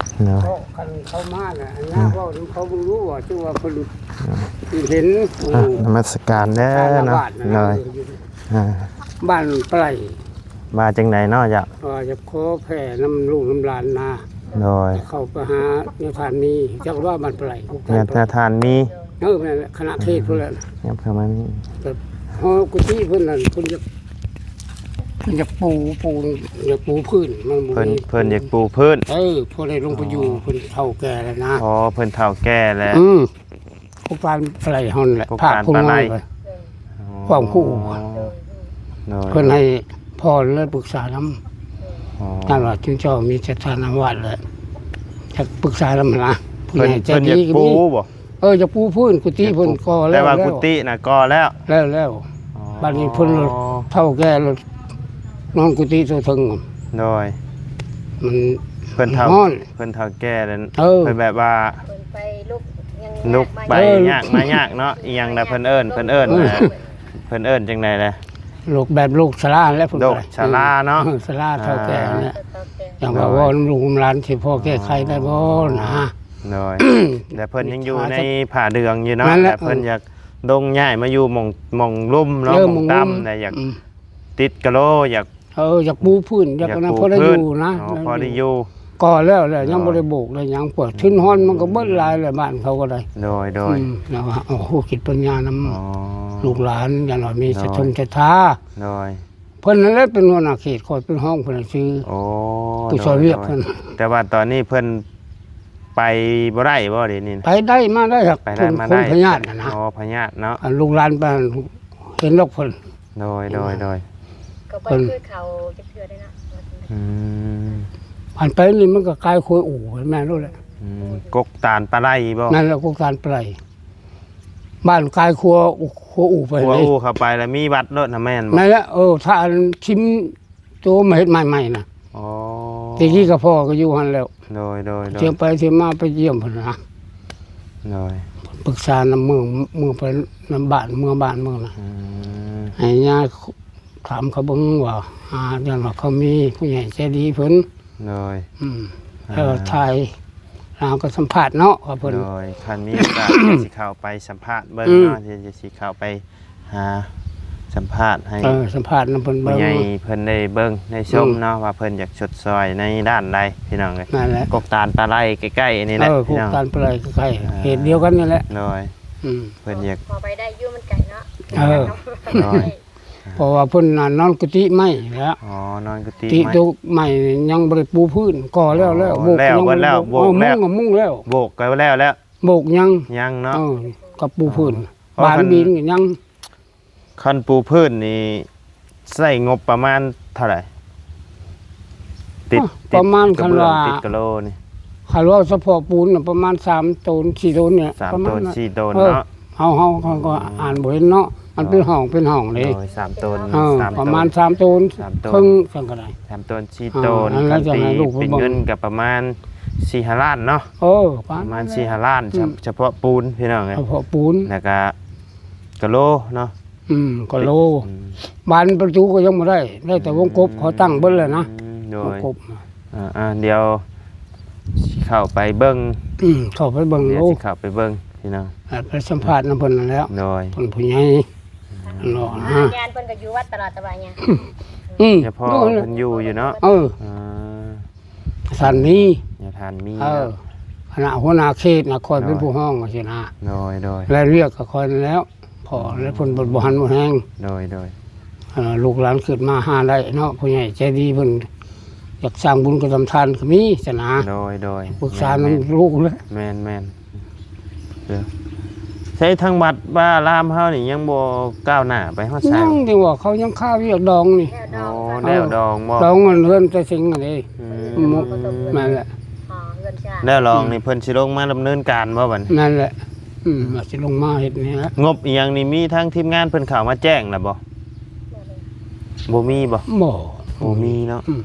ໂດຍ ເພາະຄັນເຂົາມານະ ອັນຍາເວົ້ານຳເຂົາເບິ່ງຮູ້ວ່າ ຖືວ່າເພິ່ນເຫັນ ອ່າ ນະມັດສະການເດີເນາະ ໂດຍ ອ່າ ບ້ານປະໄຫຼ ວ່າຈັ່ງໃດເນາະເຈົ້າ ວ່າຈະຂໍແຜ່ນຳລູກນຳຫຼານນະ ໂດຍ ເຂົ້າໄປຫາຍາທ່ານນີ້ ຈັກວ່າບ້ານປະໄຫຼ ຍາທ່ານມີ ເອີ ແມ່ນແຫຼະ ຄະນະເຂດພຸ້ນແຫຼະ ຍັບເຂົ້າມານີ້ ແບບຫໍກຸຕິເພິ່ນນັ້ນ ເພິ່ນຢາກ ເພິ່ນຢາກປູ ປູ ຢາກປູພື້ນ ມັນບໍ່ ເພິ່ນ ມີ ເພິ່ນຢາກປູພື້ນ ເອີ ພໍໄດ້ລົງໄປຢູ່ ອໍ ເພິ່ນເຖົ້າແກ່ແລ້ວນະ ອໍ ເພິ່ນເຖົ້າແກ່ແລ້ວ ອືມ ໂຄງການປະໄຫຼຫັ້ນແຫຼະ ໂຄງການປະໄຫຼ ພາກຜູ້ນ້ອຍໄປ ອໍ ຄວາມຮູ້ ໂດຍ ເພິ່ນໃຫ້ພອນ ແລະ ປຶກສານຳ ອໍ ນັ້ນວ່າ ຈຶ່ງເຈົ້າມີສັດທານຳວັດແຫຼະ ຈັກປຶກສານຳນະ ຜູ້ໃຫຍ່ໃຈດີກໍມີ ເພິ່ນຢາກປູບໍ່? ເອີ ຢາກປູພື້ນ ກຸຕິເພິ່ນກໍແລ້ວ ແຕ່ວ່າກຸຕິນະກໍ່ແລ້ວ ແລ້ວໆ ອໍ ບັດນີ້ເພິ່ນເຖົ້າແກ່ແລ້ວ ນອນກຸຕິຕົວເທິງ ໂດຍ ມັນ ເພິ່ນເຖົ້າ ເພິ່ນເຖົ້າແກ່ແລ້ວ ເອີ ເພິ່ນແບບວ່າ ເພິ່ນໄປລຸກ ຍັງ ລຸກໄປຍາກມາຍາກເນາະ ອີ່ຫຍັງນະ ເພິ່ນເອີ້ນ ເພິ່ນເອີ້ນ ເອີ ເພິ່ນເອີ້ນຈັ່ງໃດລະ ລຸກແບບລຸກຊະລາແຫຼະ ເພິ່ນ ລຸກຊະລາເນາະ ເອີ ຊະລາເຖົ້າແກ່ແຫຼະ ຈັ່ງວ່າເວົ້ານຳລູກນຳຫຼານ ຊິພໍແກ້ໄຂໄດ້ບໍ່ນະ ໂດຍ ແຕ່ເພິ່ນຍັງຢູ່ໃນຜ້າເດືອງຢູ່ເນາະ ແລະ ເພິ່ນຢາກ ລົງຍ້າຍມາຢູ່ໝ່ອງ ໝ່ອງລຸ່ມເນາະ ເອີ ໝ່ອງຕ່ຳ ໝ່ອງລຸ່ມ ແລະ ຢາກ ອືມ ຕິດກະໂຫຼ ຢາກ ເອີ ຢາກປູພື້ນ ຢາກ ຢາກ ອັນນັ້ນ ປູ ພໍໄດ້ ຢູ່ນະ ອໍ ພໍໄດ້ຢູ່ ກໍ່ແລ້ວແຫຼະ ອໍ ຍັງບໍ່ໄດ້ໂບກໄດ້ຫຍັງ ພວກທຶນຮອນມັນກໍເບິດຫຼາຍແລ້ວ ບ້ານເຂົາກໍໄດ້ ໂດຍ ໂດຍ ອືມ ແລ້ວວ່າ ໂອ້ ຮູ້ຈິດປັນຍານຳ ອໍ ລູກຫຼານ ຢ່າງນ້ອຍມີ ໂດຍ ສັດທົງສັດທາ ໂດຍ ເພິ່ນນັ້ນແຫຼະເປັນຫົວໜ້າເຂດ ຂ້ອຍເປັນຮອງເພິ່ນຊື່ ໂອ້ ຜູ້ຊ່ອຍວຽກເພິ່ນ ໂດຍ ແຕ່ວ່າຕອນນີ້ເພິ່ນໄປບໍ່ໄດ້ບໍ່ ດຽວນີ້ນະ? ໄປໄດ້ມາໄດ້ ຫາກ ໄປໄດ້ມາໄດ້ ຄົນພະຍາດນະ ອໍ ພະຍາດເນາະ ອັນລູກຫຼານໄປຫັ້ນເຫັນດອກເພິ່ນ ໂດຍ ໂດຍ ໂດຍ ກໍບໍ່ເຄີຍເຂົ້າຈັກເທື່ອເດ້ເນາະ ອືມ ອັນໄປນີ້ມັນກໍກາຍຂົວອູ່ ແມ່ນໂລດແຫຼະ ອືມ ກົກຕານປາໄລບໍ່? ນັ້ນແຫຼະ ກົກຕານປາໄລ ບ້ານກາຍຂົວ ຂົວອູ່ໄປ ຂົວອູ່ເຂົ້າໄປແລ້ວມີວັດໂລດນະ ແມ່ນບໍ່? ນັ້ນແຫຼະ ເອີ ຖ້າອັນທິມໂຕມາເຮັດໃໝ່ໆນະ ອໍ ແຕ່ກີ້ກໍພໍ່ກໍຢູ່ຫັ້ນແລ້ວ ໂດຍ ໂດຍ ໂດຍ ທ່ຽວໄປທ່ຽວມາໄປຢ້ຽມເພິ່ນນະ ໂດຍ ປຶກສານຳເມືອງ ເມືອງໄປນຳບ້ານ ເມືອງບ້ານເມືອງນະ ອືມ ໃຫ້ຍາ ຖາມເຂົາເບິ່ງວ່າ ຫາ ຢ້ານວ່າເຂົາມີຜູ້ໃຫຍ່ໃຈດີເພິ່ນ ໂດຍ ອືມ ອ່າ ແລ້ວຖ່າຍ ແລ້ວເຮົາກໍສຳພາດເນາະວ່າເພິ່ນ ໂດຍ ຄັນມີໂອກາດກໍຊິເຂົ້າໄປສຳພາດເບິ່ງເນາະ ອືມ ຊິ ຊິເຂົ້າໄປຫາ ສຳພາດໃຫ້ ເອີ ສຳພາດນຳເພິ່ນເບິ່ງ ຜູ້ໃຫຍ່ເພິ່ນໄດ້ເບິ່ງໄດ້ຊົມເນາະ ອືມ ວ່າເພິ່ນຢາກຊົດຊ່ອຍໃນດ້ານໃດ ພີ່ນ້ອງເອີຍ. ນັ້ນແຫຼະ ກົກຕານປາໄຫຼໃກ້ໆນີ້ແຫຼະ ເອີ ກົກຕານປາໄຫຼໃກ້ໆ ອ່າ ເຂດດຽວກັນນີ້ແຫຼະ. ໂດຍ ອືມ ເພິ່ນຢາກ ພໍໄປໄດ້ຢູ່ ມັນໄກເນາະ. ເອີ ໂດຍ ເພາະວ່າເພິ່ນນອນກຸຕິໄມ້ແລ້ວ. ອໍ ນອນກຸຕິ ຕິ ໄມ້ ຕຸໄມ້ຍັງບໍ່ໄດ້ປູພື້ນ ກໍ່ແລ້ວແລ້ວ ອໍ ໂບກ ແລ້ວ ຍັງບໍ່ໄດ້ ແລ້ວ ໂບກ ເອີ ມຸງ ແລ້ວ ກະມຸງແລ້ວ ໂບກກໍແລ້ວແລ້ວ ໂບກຍັງ ຍັງເນາະ. ເອີ ກໍປູພື້ນ ອໍ ບານ ຄັນ ບິນກໍຍັງ. ຄັນປູພື້ນນີ້ໃຊ້ງົບປະມານເທົ່າໃດ? ຕິດ ອໍ ຕິດ ປະມານ ກະເບື້ອງ ຄັນວ່າ ຕິດກະໂຫຼນີ້ ຄັນວ່າສະເພາະປູນນະ ປະມານສາມໂຕນ ສີ່ໂຕນນີ້ແຫຼະ ສາມໂຕນ ປະມານນັ້ນ ສີ່ໂຕນ ເອີ ເນາະ. ເຮົາ ເຮົາ ເຮົາກໍອ່ານບໍ່ເຫັນເນາະ ມັນເປັນຫ້ອງເປັນຫ້ອງເດ້. ໂດຍ ສາມໂຕນ ເອີ ສາມໂຕນ ປະມານສາມໂຕນ ສາມໂຕນ ເຄິ່ງ ຈັ່ງກໍໄດ້ ສາມໂຕນ ສີ່ໂຕນ. ອ່າ ຄັນຕີເປັນເງິນກໍປະມານສີ່ຫ້າລ້ານເນາະ. ເອີ ປະມານສີ່ຫ້າລ້ານ ອືມ ສະເພາະປູນ ພີ່ນ້ອງເອີຍ ສະເພາະປູນ ແລ້ວກໍກະໂຫຼເນາະ. ອືມ ກະໂຫຼ ອືມ ບານປະຕູກໍຍັງບໍ່ໄດ້ ໄດ້ແຕ່ວົງກົບ ອືມ ເຂົາຕັ້ງເບິດແລ້ວນະ. ອືມ ໂດຍ ວົງກົບ ອ່າໆ ດຽວຊິເຂົ້າໄປເບິ່ງ ອືມ ເຂົ້າໄປເບິ່ງ ດຽວ ໂອ້ ຊິເຂົ້າໄປເບິ່ງ ພີ່ນ້ອງ ອ່າ ໄປສຳພາດນຳເພິ່ນນັ້ນແຫຼ້ວ. ໂດຍ ເພິ່ນຜູ້ໃຫຍ່ ອືມ ເນາະ ອ່າ ຍານເພິ່ນກໍຢູ່ວັດຕະຫຼອດ ແຕ່ວ່າຫຍັງ ອືມ ເພາະເພິ່ນຢູ່ຢູ່ເນາະ. ເອີ ອ່າ ທ່ານມີ ຍາທ່ານມີ ເອີ ເນາະ ຄະນະຫົວໜ້າເຂດນະ ຂ້ອຍເປັນ ໂດຍ ຜູ້ຮ້ອງວ່າຊີ້ນະ. ໂດຍໆ ແລະວຽກກໍຂ້ອຍນັ້ນແຫຼ້ວ ເພາະ ອືມ ແລະເພິ່ນບໍ່ ບໍ່ຫັນບໍ່ແຮງ. ໂດຍໆ ເອີ ລູກຫຼານເກີດມາຫາໄດ້ເນາະ ຜູ້ໃຫຍ່ໃຈດີເພິ່ນຢາກສ້າງບຸນກັບທຳທານກໍມີຊັ້ນນະ. ໂດຍໆ ປຶກສານຳລູກແຫຼະ. ແມ່ນໆ ເອີ ໃຊ້ທາງວັດວາອາລາມເຮົານີ້ຍັງບໍ່ກ້າວໜ້າໄປຮອດໃສ? ຍັງ ຍັງວ່າເຂົາຍັງຄາວຽກດອງນີ້. ອໍ ແລ້ວດອງບໍ່? ດອງເງິນເຮືອນແຕ່ເສັງຫັ້ນເດ້. ອືມ ແມ່ນແຫຼະ ແລ້ວດອງນີ້ ອືມ ເພິ່ນຊິລົງມາດຳເນີນການບໍ່ບັດນີ້? ນັ້ນແຫຼະ ອືມ ວ່າຊິລົງມາເຮັດນີ້ແຫຼະ. ງົບອີ່ຫຍັງນີ້ ມີທາງທີມງານເພິ່ນເຂົ້າມາແຈ້ງແລ້ວບໍ່? ບໍ່ມີບໍ່? ບໍ່ ບໍ່ມີເນາະ. ອືມ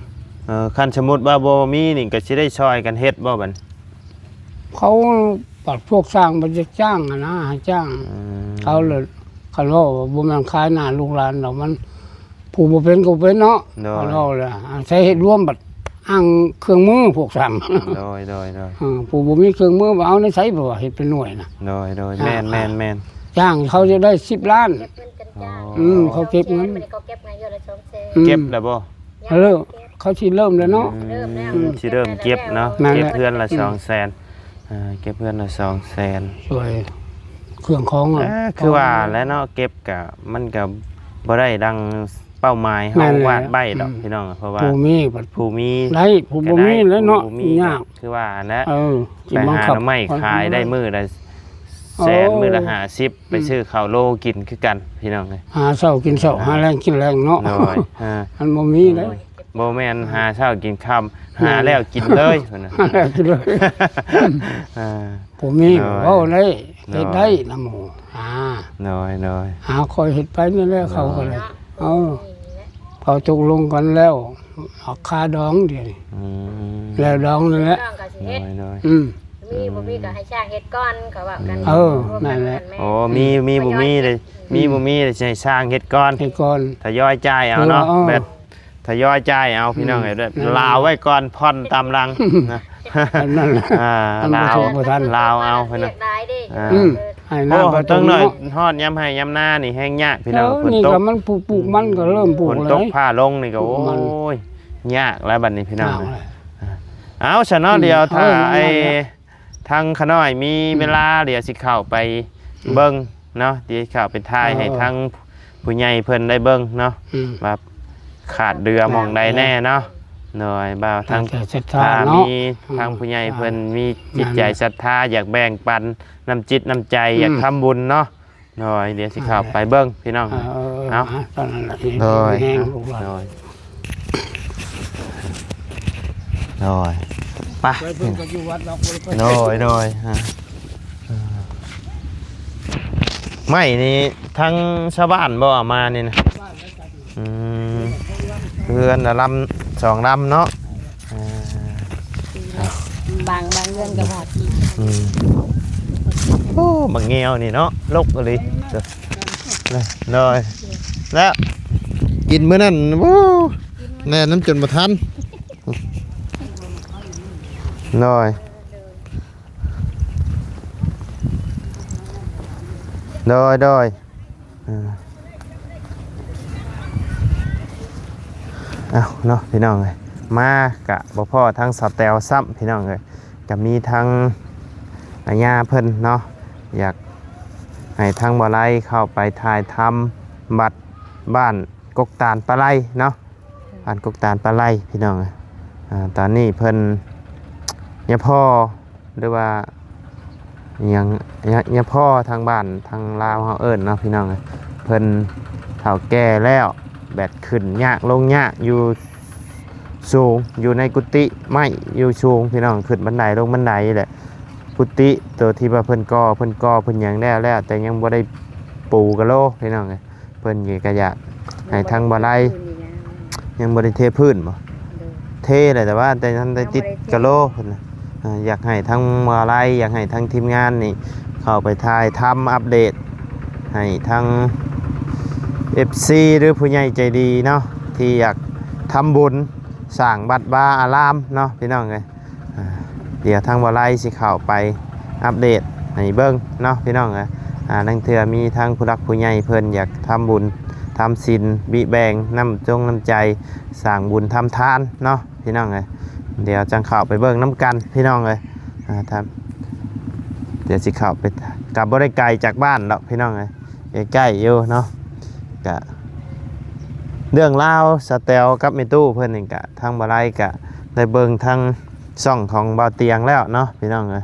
ເອີ ຄັນສົມມຸດວ່າບໍ່ມີນີ້ ກໍຊິໄດ້ຊ່ອຍກັນເຮັດບໍ່ບັດ? ເຂົາ ບັດພວກຊ່າງບັດຢາກຈ້າງຫັ້ນນະ ໃຫ້ຈ້າງ ອືມ ເຂົາເລີຍ. ຄັນເວົ້າວ່າບໍ່ແມ່ນຂາຍໜ້າລູກຫຼານດອກ ມັນຜູ້ບໍ່ເປັນກໍເປັນເນາະ. ໂດຍ ຄັນເວົ້າແລ້ວ ອາໄສເຮັດລວມບັດອ້າງເຄື່ອງມືພວກຊ່າງ. ໂດຍໆໆ ເອີ ຜູ້ບໍ່ມີເຄື່ອງມືວ່າເອົາໃນໃສ ເພາະວ່າເຮັດເປັນໜ່ວຍນະ. ໂດຍໆ ອ່າ ແມ່ນໆໆ ຈ້າງເຂົາຈະໄດ້ສິບລ້ານ. ອໍ ອືມ ເຂົາເກັບເງິນ ເຂົາເກັບເງິນເດືອນລະສອງແສນ. ອືມ ເກັບແລ້ວບໍ່? ເລີ່ມ ເຂົາຊິເລີ່ມແລ້ວເນາະ. ອືມ ເລີ່ມແລ້ວ ອືມ ຊິເລີ່ມເກັບເນາະ. ແມ່ນແຫຼະ ເກັບເຮືອນລະ ອືມ ສອງແສນ ອ່າ ເກັບເຮືອນລະສອງແສນ ຊ່ວຍເຄື່ອງຂອງ. ເອີ ຄືວ່າແຫຼະເນາະ ເກັບກະ ມັນກະບໍ່ໄດ້ດັ່ງເປົ້າໝາຍເຮົາ ແມ່ນແຫຼະ ວາດໄວ້ດອກ ອືມ ພີ່ນ້ອງ. ເພາະວ່າຜູ້ມີ ຜູ້ມີໄດ້ ຜູ້ບໍ່ມີແຫຼະເນາະ ຍາກ ຄືວ່າຫັ້ນແຫຼະ. ເອີ ໄປຫາໜໍ່ໄມ້ຂາຍໄດ້ມື້ລະແສນ ໂອ້ ມື້ລະຫ້າສິບ ໄປ ອືມ ຊື້ເຂົ້າໂລກິນຄືກັນ ພີ່ນ້ອງເອີຍ. ຫາເຊົ້າກິນເຊົ້າ ອ່າ ຫາແລງກິນແລງເນາະ. ໂດຍ ອ່າ ມັນບໍ່ມີເດ້. ໂດຍ ບໍ່ແມ່ນຫາເຊົ້າກິນຄ່ຳ ແມ່ນ ຫາແລ້ວກິນເລີຍ ຫາແລ້ວກິນເລີຍ. ອ່າ ຜູ້ມີ ໂດຍ ເວົ້າໄດ້ ໂດຍ ເຮັດໄດ້ນຳໝູ່. ອ່າ ໂດຍໆ ຫາຂ້ອຍເຮັດໄປນີ້ແຫຼະ ເຂົາກໍໄດ້. ໂດຍ ເອີ ເຂົາຕົກລົງກັນແລ້ວ ເອົາຄ່າດອງດຽວນີ້ ອືມ ແລ້ວດອງນັ້ນແຫຼະ ດອງກໍຊິເຮັດ. ໂດຍໆ ອືມ ມີບໍ່ມີກໍໃຫ້ຊ່າງເຮັດກ່ອນ ເຂົາເວົ້າກັນ. ອືມ ເອີ ນັ້ນແຫຼະ. ໂອ້ ມີ ມີບໍ່ມີເດ້ ອືມ ມີບໍ່ມີເດ້ ຊິໃຫ້ຊ່າງເຮັດກ່ອນ ເຮັດກ່ອນ ທະຍອຍຈ່າຍເອົາເນາະ. ເອີ ແບບທະຍອຍຈ່າຍເອົາ ພີ່ນ້ອງເອີຍ. ອືມ ລາວໄວ້ກ່ອນ ຜ່ອນຕາມຫຼັງນະ. ນັ້ນແຫຼະ ອ່າ ລາວ ລາວເອົາ ພີ່ນ້ອງ. ອ່າ ອືມ ໃຫ້ນ້ຳ ໂອ້ ປະຕູ ເຖິງໜ້ອຍເນາະ ຮອດຍາມໄຮ່ຍາມນານີ້ແຮ່ງຍາກ ພີ່ນ້ອງ. ເອີ ຝົນຕົກ ນີ້ກໍມັນປູກ ປູກມັນກໍເລີ່ມປູກ ປູກແລ້ວ ຕົກຟ້າລົງນີ້ກໍ ໂອ້ຍ ຍາກແລ້ວບັດນີ້ ພີ່ນ້ອງ. ເອົາຊະເນາະ ອືມ ດຽວຖ້າ ເອົາ ໄອ້ ທາງຂະນ້ອຍມີ ອືມ ເວລາ ດຽວຊິເຂົ້າໄປ ອືມ ເບິ່ງເນາະ ດຽວເຂົ້າໄປຖ່າຍ ເອີ ໃຫ້ທາງຜູ້ໃຫຍ່ເພິ່ນໄດ້ເບິ່ງເນາະ ອືມ ວ່າຂາດເຫຼືອໝ່ອງໃດແດ່ເນາະ. ໂດຍ ບ່າວ ທາງ ຖ້າມີ ອືມ ທາງຜູ້ໃຫຍ່ເພິ່ນມີຈິດໃຈສັດທາ ແມ່ນແຫຼະ ຢາກແບ່ງປັນນ້ຳຈິດນ້ຳໃຈ ອືມ ຢາກທຳບຸນເນາະ. ໂດຍ ດຽວຊິເຂົ້າໄປເບິ່ງ ພີ່ນ້ອງ. ເອີ ເອົາ ຕອນນັ້ນລະ ໂດຍ ແຮງລູກຫຼານ ໂດຍ ໂດຍ ໄປ ໄປເພິ່ນກໍຢູ່ວັດເນາະ. ໂດຍ ໂດຍ ຮະ ເອີ ໄມ້ນີ້ທາງຊາວບ້ານບໍ່ເອົາມານີ້ນະ? ອືມ ເຮືອນລະລຳສອງລຳເນາະ. ອ່າ ບາງ ບາງເຮືອນກໍບໍ່ຮອດ ອືມ ໂອ້ ບັກແງວນີ້ເນາະ ລົກອີ່ຫຼີ. ໂດຍ ແລ້ວກິນມື້ນັ້ນ ໂອ້ ແລ່ນນຳຈົນບໍ່ທັນ. ໂດຍ ໂດຍ ໂດຍ ອ່າ ເອົາເນາະພີ່ນ້ອງເອີຍ ມາກະບໍ່ພໍ້ທັງສາວແຕວຊ້ຳພີ່ນ້ອງເອີຍ ກະມີທັງອາຍາເພິ່ນເນາະ ຢາກໃຫ້ທາງບໍ່ໄລເຂົ້າໄປຖ່າຍທຳວັດບ້ານກົກຕານປາໄລເນາະ ບ້ານກົກຕານປາໄລພີ່ນ້ອງເອີຍ ອ່າ ຕອນນີ້ເພິ່ນຍາພໍ່ ຫຼືວ່າຫຍັງ ຍາ ຍາພໍ່ທາງບ້ານທາງລາວເຮົາເອີ້ນເນາະພີ່ນ້ອງເອີຍ ເພິ່ນເຖົ້າແກ່ແລ້ວ ແບບຂຶ້ນຍາກລົງຍາກ ຢູ່ສູງ ຢູ່ໃນກຸຕິໄມ້ຢູ່ສູງພີ່ນ້ອງ ຂຶ້ນບັນໄດລົງບັນໄດແຫຼະ ກຸຕິໂຕທີ່ວ່າເພິ່ນກໍ່ ເພິ່ນກໍ່ເພິ່ນຫຍັງແລ້ວແລ້ວ ແຕ່ຍັງບໍ່ໄດ້ປູກະໂລພີ່ນ້ອງເອີຍ ເພິ່ນກໍຢາກໃຫ້ທາງບໍ່ໄລ ຍັງບໍ່ໄດ້ເທພື້ນບໍ່? ໂດຍ ເທແລ້ວ ແຕ່ວ່າແຕ່ຍັງໄດ້ຕິດກະໂລເພິ່ນນະ ອ່າ ຢາກໃຫ້ທາງບໍ່ໄລ ຢາກໃຫ້ທາງທີມງານນີ້ເຂົ້າໄປຖ່າຍທຳອັບເດດໃຫ້ທາງເອັຟຊີ ຫຼືຜູ້ໃຫຍ່ໃຈດີເນາະ ທີ່ຢາກທຳບຸນສ້າງວັດວາອາລາມເນາະ ພີ່ນ້ອງເອີຍ. ອ່າ ດຽວທາງບໍ່ໄລຊິເຂົ້າໄປອັບເດດໃຫ້ເບິ່ງເນາະພີ່ນ້ອງເອີຍ ອ່າ ລາງເທື່ອມີທາງຜູ້ຫຼັກຜູ້ໃຫຍ່ເພິ່ນຢາກທຳບຸນທຳສິນ ບິແບ່ງນ້ຳຈົງນ້ຳໃຈ ສ້າງບຸນທຳທານເນາະພີ່ນ້ອງເອີຍ ດຽວຈັ່ງເຂົ້າໄປເບິ່ງນຳກັນພີ່ນ້ອງເອີຍ ອ່າ ຖ້າ ດຽວຊິເຂົ້າໄປ ກໍບໍ່ໄດ້ໄກຈາກບ້ານດອກພີ່ນ້ອງເອີຍ ໃກ້ໆຢູ່ເນາະ ກະເລື່ອງລາວສາແຕວກັບແມ່ຕູ້ເພິ່ນນີ້ກະ ທາງບໍ່ໄລກະໄດ້ເບິ່ງທາງຊ່ອງຂອງບ່າວຕຽງແລ້ວເນາະພີ່ນ້ອງເອີຍ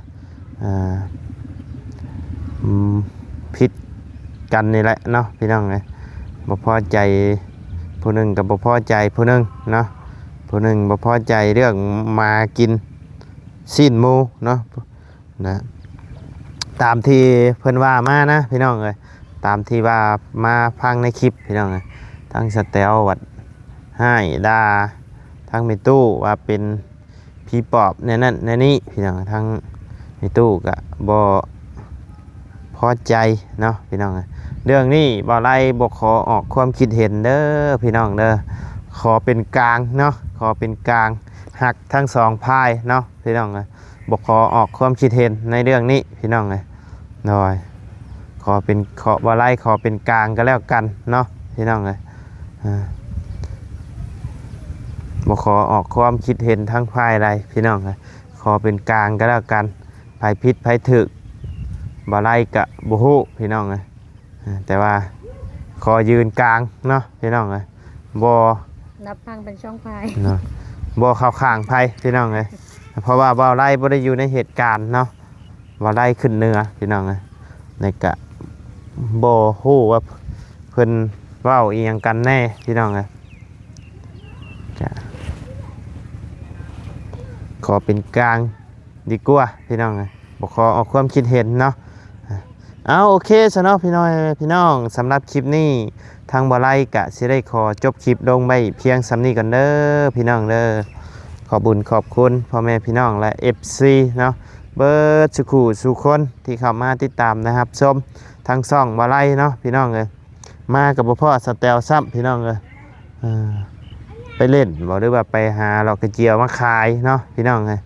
ອ່າ ອືມ ຜິດກັນນີ້ແຫຼະເນາະພີ່ນ້ອງເອີຍ ບໍ່ພໍໃຈ ຜູ້ໜຶ່ງກໍບໍ່ພໍໃຈຜູ້ໜຶ່ງເນາະ ຜູ້ໜຶ່ງບໍ່ພໍໃຈເລື່ອງໝາກິນຊີ້ນໝູເນາະ ນະ ຕາມທີ່ເພິ່ນວ່າມານະພີ່ນ້ອງເອີຍ ຕາມທີ່ວ່າມາຟັງໃນຄລິບພີ່ນ້ອງເອີຍ ທາງສາແຕວວັດຮ້າຍດ່າທາງແມ່ຕູ້ວ່າເປັນຜີປອບແນວນັ້ນແນວນີ້ພີ່ນ້ອງ ທາງແມ່ຕູ້ກະບໍ່ພໍໃຈເນາະພີ່ນ້ອງເອີຍ ເລື່ອງນີ້ບ່າວໄລບໍ່ຂໍອອກຄວາມຄິດເຫັນເດີພີ່ນ້ອງເດີ ຂໍເປັນກາງເນາະ ຂໍເປັນກາງ ຮັກທັງສອງຝ່າຍເນາະພີ່ນ້ອງເອີຍ ບໍ່ຂໍອອກຄວາມຄິດເຫັນໃນເລື່ອງນີ້ພີ່ນ້ອງເອີຍ ໂດຍ ຂໍເປັນ ຂໍ ບໍ່ໄລຂໍເປັນກາງກໍແລ້ວກັນເນາະພີ່ນ້ອງເອີຍ ອ່າ ບໍ່ຂໍອອກຄວາມຄິດເຫັນທາງຝ່າຍໃດພີ່ນ້ອງເອີຍ ຂໍເປັນກາງກໍແລ້ວກັນ ໃຜຜິດໃຜຖືກ ບໍ່ໄລກະບໍ່ຮູ້ພີ່ນ້ອງເອີຍ ອ່າ ແຕ່ວ່າຂໍຢືນກາງເນາະພີ່ນ້ອງເອີຍ ບໍ່ ນັບຟັງເປັນສອງຝ່າຍເນາະ ບໍ່ເຂົ້າຂ້າງໃຜພີ່ນ້ອງເອີຍ ເພາະວ່າບ່າວໄລບໍ່ໄດ້ຢູ່ໃນເຫດການເນາະ ບ່າວໄລຂຶ້ນເໜືອພີ່ນ້ອງເອີຍ ແລ້ວກະບໍ່ຮູ້ວ່າເພິ່ນເວົ້າອີ່ຫຍັງກັນແນ່ພີ່ນ້ອງເອີຍ ກະຂໍເປັນກາງ ດີກວ່າພີ່ນ້ອງເອີຍ ບໍ່ຂໍອອກຄວາມຄິດເຫັນເນາະ ເອົາ ໂອເຄຊະເນາະພີ່ນ້ອງ ພີ່ນ້ອງ ສຳລັບຄລິບນີ້ ທາງບ່າວໄລກະຊິໄດ້ຂໍຈົບຄລິບລົງໄວ້ພຽງສ່ຳນີ້ກ່ອນເດີພີ່ນ້ອງເດີ ຂອບບຸນຂອບຄຸນພໍ່ແມ່ພີ່ນ້ອງ ແລະ ເອັຟຊີ ເນາະ ເບິດສູ່ຄູ່ສູ່ຄົນທີ່ເຂົ້າມາຕິດຕາມ ແລະ ຮັບຊົມທາງຊ່ອງບ່າວໄລເນາະ ພີ່ນ້ອງເອີຍ ມາກໍບໍ່ພໍ້ສາແຕວຊ້ຳ ພີ່ນ້ອງເອີຍ ເອີ ໄປຫຼິ້ນບໍ່ ຫຼືວ່າໄປຫາເລາະກະຈຽວມາຂາຍເນາະ ພີ່ນ້ອງເອີຍ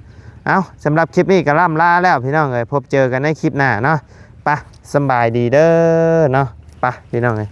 ເອົ້າ ສຳລັບຄລິບນີ້ກໍລ່ຳລາແລ້ວ ພີ່ນ້ອງເອີຍ ພົບເຈີກັນໃນຄລິບໜ້າເນາະ ປະ ສຳບາຍດີເດີເນາະ ປະ ພີ່ນ້ອງເອີຍ.